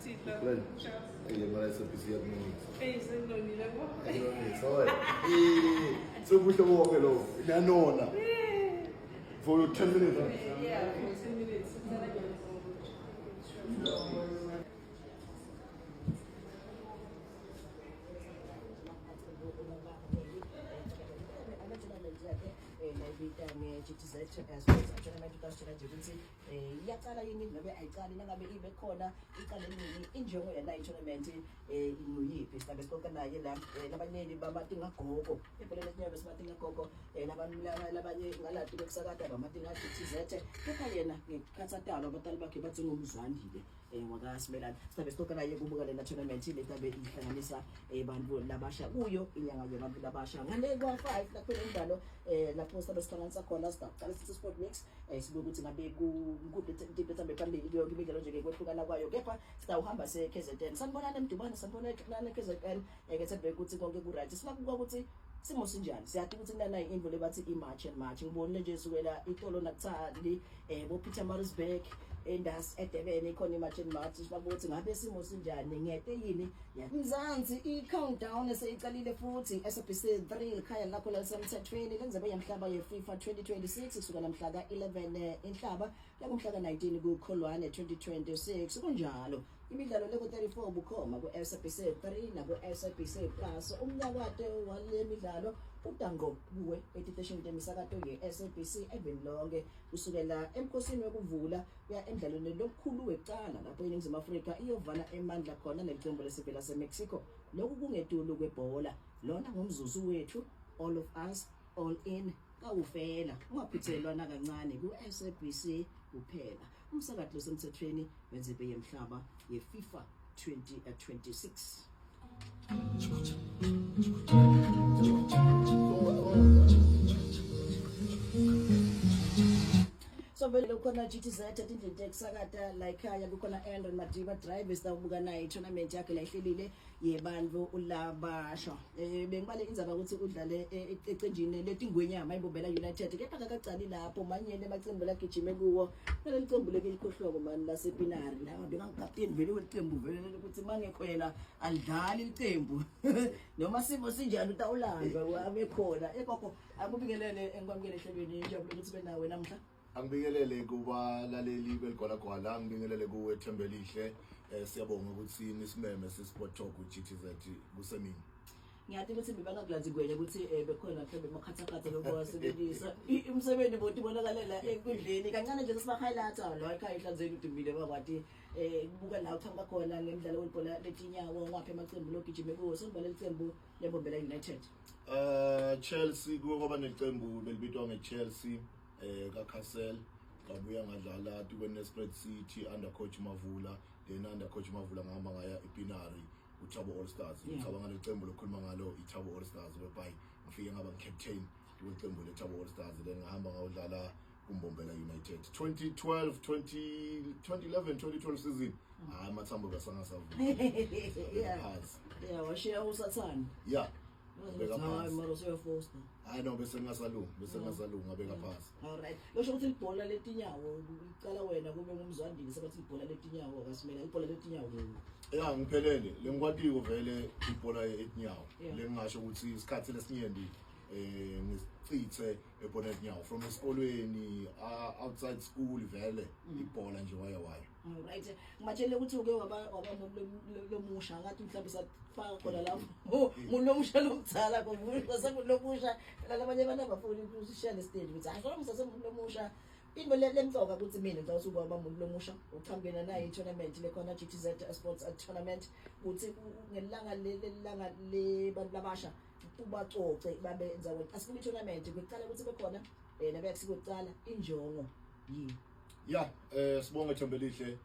Hey, mara SABC yakunonisa. Hey, senginonile bo. Yakunonisa, oye. Eh, sekuhle konke lokho. Niyanona. For your 10 minutes. huh? Yeah, for 10 minutes. Nayibita nge-GTZ Sports Tournament utasitshela nje ukuthi iyaqala yini nobe ayiqali, nangabe ibe khona iqale nini, injongo yala i-tournament nguyiphi. Sizabe sixoxa naye la labanyeni bamatingagogo ebhola letinyawo besimatingagogo, labanye ngalati bekusakata bamatinga-GTZ, kepha yena ngekukhatsatalo abatali bakhe bathi ngumzwandile wakaSimelane. Sizabe sixoxa naye kubuka lena tournament letabe ihlanganisa bantu labasha kuyo inyanga yabantu labasha ngale kwa-5 lapho lemidlalo lapho sizabe sihlanganisa khona. Sizaqala sithi sport mix, sibuke ukuthi ngabe kuphi ethambe phambili kuyo imidlalo nje kwehlukana kwayo, kepha sitawuhamba se-KZN. Sanibonani eMdubane, sanibonani e-KZN. Ngethembe ukuthi konke ku-right. Silakubuka ukuthi simo sinjani. Siyati ukuthi kunanayi intfo lebathi i-March and March. Ngibonile nje sukela itolo nakuthali bo-Pietermaritzburg endas eDurban ikhona i-March and March. Sibabuka ukuthi ngabe simo sinjani, ngete yini Mzansi. I-countdown eseyicalile futhi SABC 3, likhaya lakho lalisemthethweni lenzebe yemhlaba ye-FIFA 2026, kusukela mhla ka-11 Inhlaba kuya kumhla ka-19 kuKholwane 2026. Kunjalo imidlalo leku-34 bukhoma ku-SABC 3 naku-SABC Plus. Umnyakato wale midlalo udango kuwe etiteshini temisakato ye-SABC eveni lonke, kusukela emkhosini wekuvula kuya emdlalweni lokukhulu wekucala lapho iNingizimu Afrika iyovala emandla khona nelicembu lesive laseMexico. Lokhu kungetulu kwebhola, lona ngumzuzu wethu. All of us, all in, kawufela ungaphuthelwa nakancane ku-SABC kuphela, umsakato losemthethweni wenzebe yemhlaba ye-FIFA 2026. So vele kukhona GTZ etindlini tekusakata la ekhaya, kukhona Andrew Madiba Drive, esitawubuka naye i-tournament yakhe la ihlelile yebantu labasha. Bengibale indzaba ukuthi udlale ecenjini letingwenyama iMbombela United, kepha akakacali lapho, manyene emacembu lagijime kuwo. Naleli cembu lelikhohloko mani lasePinari la bekangikapteni vele welicembu vele, ukuthi mangekho yena alidlali licembu noma simo sinjani, utawulandwa abe khona. Ekoko, akubingelele, engikwamukele ehlelweni, injabulo ukuthi benawe namhla. Angibingelele kubalaleli beligwalagwala, angibingelele kuwe Thembelihle. Siyabonga ukuthi nisimeme si-Sport Talk ku-GTZ kusemini. Ngiyati ukuthi bebangakulanzi kwena ukuthi bekhona mhlawumbe emakhathakhatha lokho wasebenzisa umsebenzi boti bonakalela enkundleni kancane nje. Siba-highlighta lo ekhaya ehlanzeni udumile bakwati kubuka la uqhamuka khona ngemidlalo webhola letinyawo, ngwaphi amacembu logijime kuwo. Sengibale licembu leMbombela United. Chelsea, kuke kwaba necembu belibitwa nge-Chelsea kaCastle. Ngabuya ngadlala tukwe-Nelspruit City under coach Mavula, then under coach Mavula ngahamba ngaya ePinari uThabo All Stars. Ngicabanga lecembu lokhuluma ngalo iThabo All Stars, whereby ngifike ngaba ngicaptain kweqembu leThabo All Stars, then ngahamba ngawudlala kuMbombela United 2012 20 2011 2012 season. Hayi, amathambo kasangasavumi phansi. Yeah, washiya usathane. Yeah, beka Hayi, phansi. mara usuyafosta. Hayi no, bese ngingasalungi, bese ngingasalungi, ngabeka phansi. Alright, losho ukuthi ibhola letinyawo icala wena kube ngumzwandile, sebathi ibhola letinyawo kasimela ibhola letinyawo. Ya, ngiphelele lengikwatiko vele ibhola etinyawo. Lengingasho ukuthi isikhathi lesinyenti ngisicithe ebhola etinyawo, from esikolweni, outside school, vele ibhola nje waya waya. Alright, ngibatshele ukuthi uke waba umuntu lomusha, ngathi mhlawumbe safaka khona lapho umuntu lomusha lomdzala komusha semulomusha phela, labanye abantu abafuni ukushiya le stage ukuthi hayi, sona ngisasemuntu lomusha. Into lemcoka ukuthi mina ngicabanga ukuthi kwaba umuntu lomusha uqhamukela nayo i-tournament lekhona GTZ Sports Tournament, ukuthi ngelanga lelanga lebantu labasha ubacoce babe endaweni. Asibuke i-tournament kuqala ukuthi bekhona nabe akusikuqala, injongo yini? Ya, sibonge Thembelihle.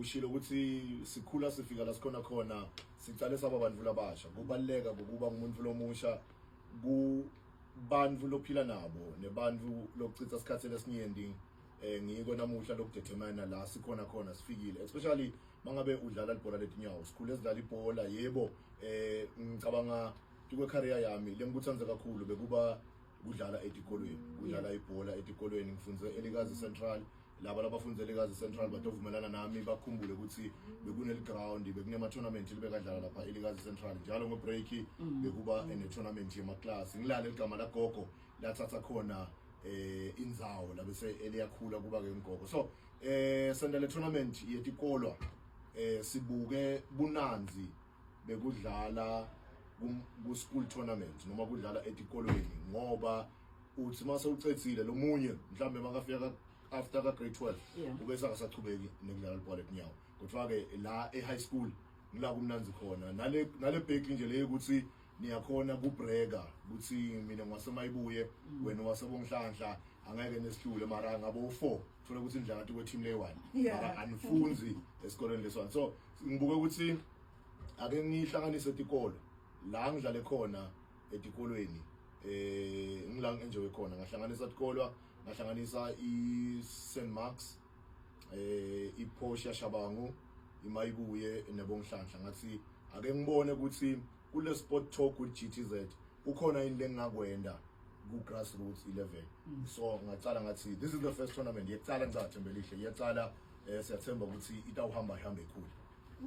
Ushilo ukuthi sikhula sifika la sikhona khona, sicale saba bantu labasha. Kubaleka ngokuba ngumuntu lomusha kubantu lophila nabo nebantu lokuchitha isikhathi lesinyenti, ngiko namuhla lokudetermine la sikhona khona sifikile, especially mangabe udlala ibhola letinyawo. Sikhule sidlala ibhola, yebo. Ngicabanga kwe career yami lengikuthanza kakhulu bekuba kudlala etikolweni, kudlala ibhola etikolweni. Ngifunze eLikazi Central. Laba labafundzele eLekazi Central batovumelana nami, bakhumbule ukuthi bekuneli ground, bekunema tournament libekadlala lapha eLekazi Central njalo ngo-break, bekuba ene tournament yemaklasi. Ngilale ligama la gogo lathatha khona indzawo la bese eliyakhula kuba ke ngigogo. So senda le tournament yetikolwa, sibuke bunanzi bekudlala ku school tournament noma kudlala etikolweni, ngoba uthi mase ucedzile lo munye mhlambe makafika after ka grade 12 ubese akasachubeki nekudlala ibhola letinyawo. Kodwa ke la e high school ngila kumnanzi khona nale break nje le ukuthi niyakhona kubreka ukuthi mina ngwasemayibuye, wena waseBonhlanhla, angeke nesihlule, mara ngabo 4 thola ukuthi nidlala kwe team le 1, mara anifunzi esikoleni leswana. So ngibuke ukuthi ake ngihlanganise etikolo la ngidlale khona etikolweni, ngila ngi-enjoy khona. Ngahlanganisa tikolwa, ngahlanganisa i-St Marks, iPortia Shabangu, iMayibuye neBonhlanhla. Ngathi ake ngibone ukuthi kule sport talk with GTZ ukhona yini lengingakwenda ku grassroots 11. So ngacala ngathi this is the first tournament yekucala ngicatha Thembelihle iyacala. Siyathemba ukuthi itawuhamba ihambe ikhule.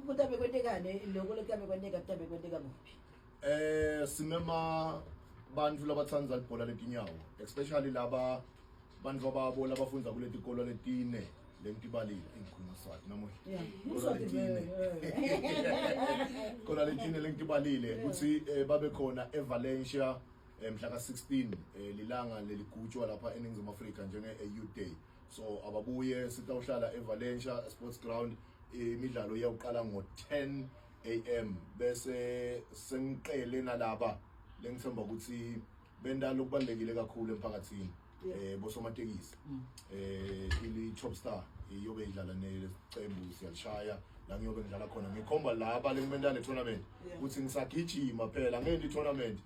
Kutabe kwentekani lokho? Lokutabe kwenteka, kutabe kwenteka kuphi? Simema bantu labatsandza libhola letinyawo, especially laba bantu babo labafundza kule tikolo letine lengitibalile. Ngikhuluma Swati namuhla. Tikolo letine, tikolo letine lengitibalile ukuthi babe khona eValencia mhla ka-16, lilanga leligutshwa lapha eNingizimu Afrika njenge Youth Day. So ababuye, sitawuhlala eValencia Sports Ground. Imidlalo iyawuqala ngo-10 am, bese sengiqele nalaba lengithemba ukuthi benda lokubalekile kakhulu emphakathini, bosomatekisi, ili Top Star iyobe idlala neqembu siyalishaya la ngiyobe ngidlala khona. Ngikhomba laba lengibenda le tournament ukuthi ngisagijima phela ngeke i-tournament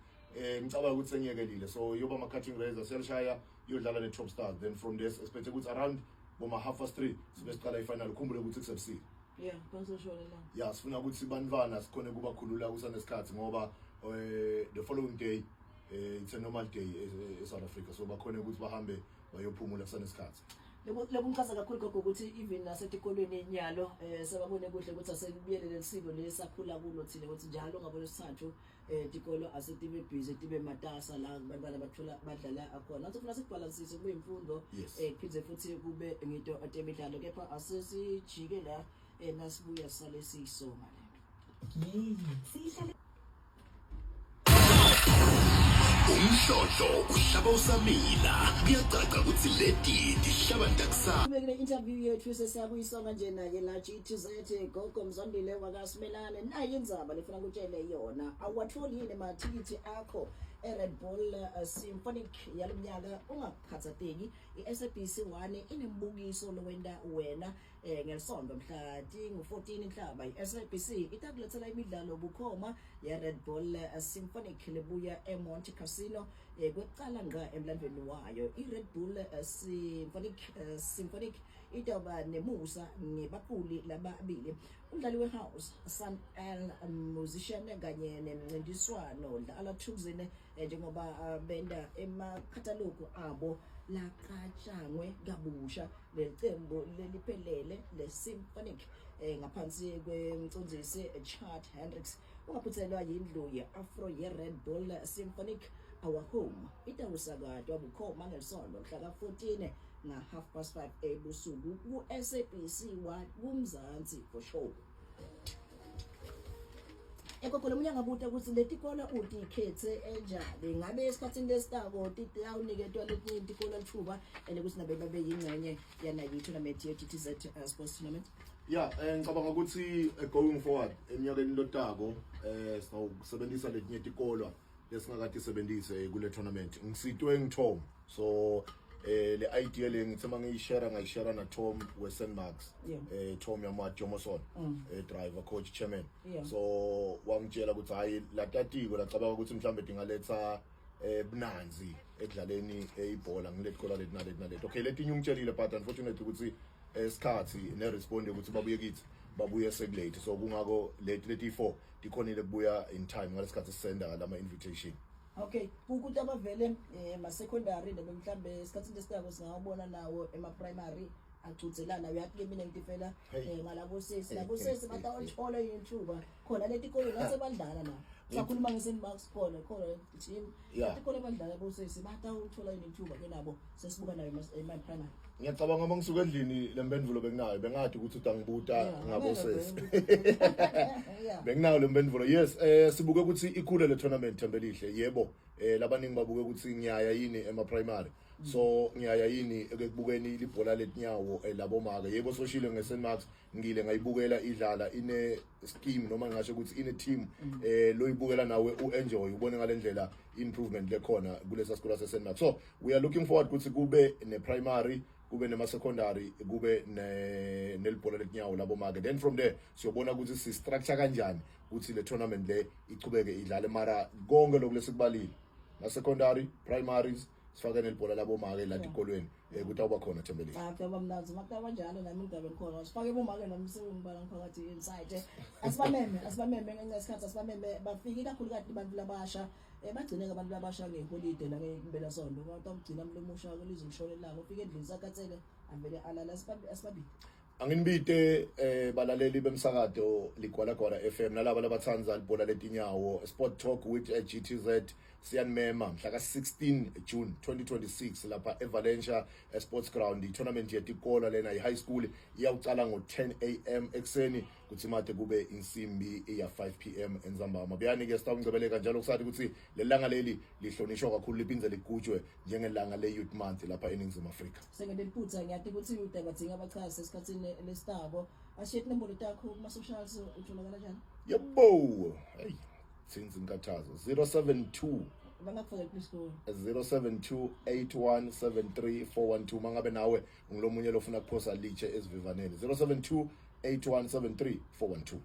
ngicabanga ukuthi sengiyekelile. So yoba ama cutting razor siyalishaya, iyodlala ne Top Stars, then from there expect ukuthi around boma 3:30 sibe siqala i-final. Ukhumbule ukuthi kusebusika. Yeah, konsoshona la. Ya, sifuna ukuthi bantwana sikhone kubakhulula kusanesikhathi, ngoba the following day it's a normal day e South Africa, so bakhone ukuthi bahambe bayophumula kusanesikhathi. Lokhu ngichaza kakhulu, gogo, ukuthi even nasetikolweni nyalo sebabone kuhle ukuthi asekubuyele lelisiko lesakhula kulo thina, ukuthi njalo ngabo lesithathu tikolo asetibe busy, tibe matasa la abantwana bathola badlala khona. Nathi funa sikubalansise kube imfundo kuphinde futhi kube ngito temidlalo. Kepha asesijike la, nasibuya sale siyisonga lento. Sihlale. Umhlohlo uhlaba usamila, kuyacaca ukuthi leti tihlaba ntakusasa. Kube interview yethu sesiyakuyisonga nje naye la GTZ gogo Mzondile wakaSimelane. Naye indzaba lefuna kutshele yona: awuwatholi yini emathikithi akho e-Red Bull Symphonic yalomnyaka? Ungakhathateki, i-SABC 1 inembukiso lowenta wena ngelisonto mhla tingu-14 Inhlaba. I-SABC itakulethela imidlalo bukhoma ye-Red Bull Symphonic lebuya eMonte Casino kwekucala ngqa emlandweni wayo. I-Red Bull Symphonic itawuba nemusa ngebaculi lababili, umdlali we-house Sun El Musician kanye nemncintiswano Dlala Thukzin, njengoba benda emakhatalugu abo laqatshangwe kabusha. Lelicembu leliphelele le-symphonic ngaphansi kwemcondzisi Chad Hendricks. Ungaphuthelwa yindlu ye-afro ye-Red Bull Symphonic Our Home. Itawusakatwa bukhoma ngelisonto mhla ka-14 nga-5:30 ebusuku ku-SABC 1, kuMzansi for sure. Ekoko lo munye angabuta ukuthi letikolo utikhethe enjani? Ngabe esikhathini lesitako titawuniketwa letinye tikolo lithuba and ukuthi nabe babe yingxenye yanayo i-tournament ye-GTZ Sports Tournament? Yeah, ngicabanga ukuthi going forward eminyakeni lotako sawusebenzisa letinye tikolwa lesingakade isebenzise kule tournament. Ngisitwe ngiTom, so le idea le ngithe mangiyishare, ngayishare na Tom we St Marks, Tom Yama Jomoson, driver, coach, chairman. So wangitshela ukuthi hayi, latatiko lacabanga ukuthi mhlambe dingaletha bunanzi ekudlaleni ibhola ngileti kola leti naleti naleti. Okay, letinye ungitshelile, but unfortunately ukuthi esikhathi ne-respond ukuthi babuye kithi, babuye sekulate. So kungako leti 4 tikhonile kubuya in time ngalesikhathi sisenda lama invitation. Okay, ukuthi abavele ma-secondary noma mhlambe esikhathini esitako singawabona nawo ema-primary. Acudzelana, uyati ke mina ngitifela Hey. ngalabo sesi, labo sesi batawuthola ithuba khona letikolweni nasebadlala la. Sakhuluma nge-St Marks, khona khona team tikolo badlala bosesi, batawuthola yini ithuba ke nabo sesibuka nayo ema-primary? Ngiyacabanga uma ngisuka endlini lempendulo benginayo, bengathi ukuthi utangibuta ngabosesi. Benginayo lempendulo, yes. Sibuke ukuthi ikhule le tournament, Thembelihle. Yebo, labaningi babuke ukuthi ngiyaya yini ema primary, so ngiyaya yini ekubukeni libhola letinyawo labomake. Yebo, soshile nge-St Marks, ngile ngayibukela idlala, ine scheme noma ngingasho ukuthi ine team loyibukela nawe uenjoy, ubone ngalendlela improvement lekhona kulesa sikolo sase St Marks. So we are looking forward ukuthi kube ne primary, kube nema secondary, kube ne nelibhola letinyawo labomake. Then from there siyobona ukuthi si structure kanjani ukuthi le tournament le ichubeke idlale. Mara konke lokhu lesikubalile, na secondary, primaries, sifake nelibhola labomake la tikolweni, kutawuba khona, Thembelihle. Cha, kuyaba mnandzi makutaba njalo. Nami ngigabe ngikhona, sifake bomake, nami sengibala ngiphakathi inside. Asibameme, asibameme ngenxa yesikhathi, asibameme bafike, ikakhulukati abantu labasha. Bagcineke abantu labasha ngeholide nangempelasonto, batawugcina mlomusha kwelizwe lishone ilanga, ufike endlini sakatsele, avele alala. Asibabili. Anginibite balaleli bemsakato Ligwalagwala FM nalaba labatsandza libhola letinyawo, Sport Talk with GTZ siyanimema mhla ka-16 June 2026 lapha eValencia Sports Ground. I-tournament yetikola lena i-high school iyawucala ngo-10 am ekuseni, kuthi made kube insimbi ya 5 p.m. entsambama. Buyani-ke, sitawungcebeleka njalo kusathi ukuthi leli leli lihlonishwa kakhulu, liphindze ligujwe njengelanga le-Youth Month lapha eNingizimu Afrika. Sengele liphutha, ngiyati ukuthi udabadzinga abachazi esikhathini lesitako. Ashiye tinombolo takho kuma-socials, utholakala kanjani? Yebo, hey, tsinzi inkathazo, 072 Bangakufakela please. 072 8173 412. Mangabe nawe ungulomunye lofuna kuphosa litshe esivivaneni, 072 8173 412.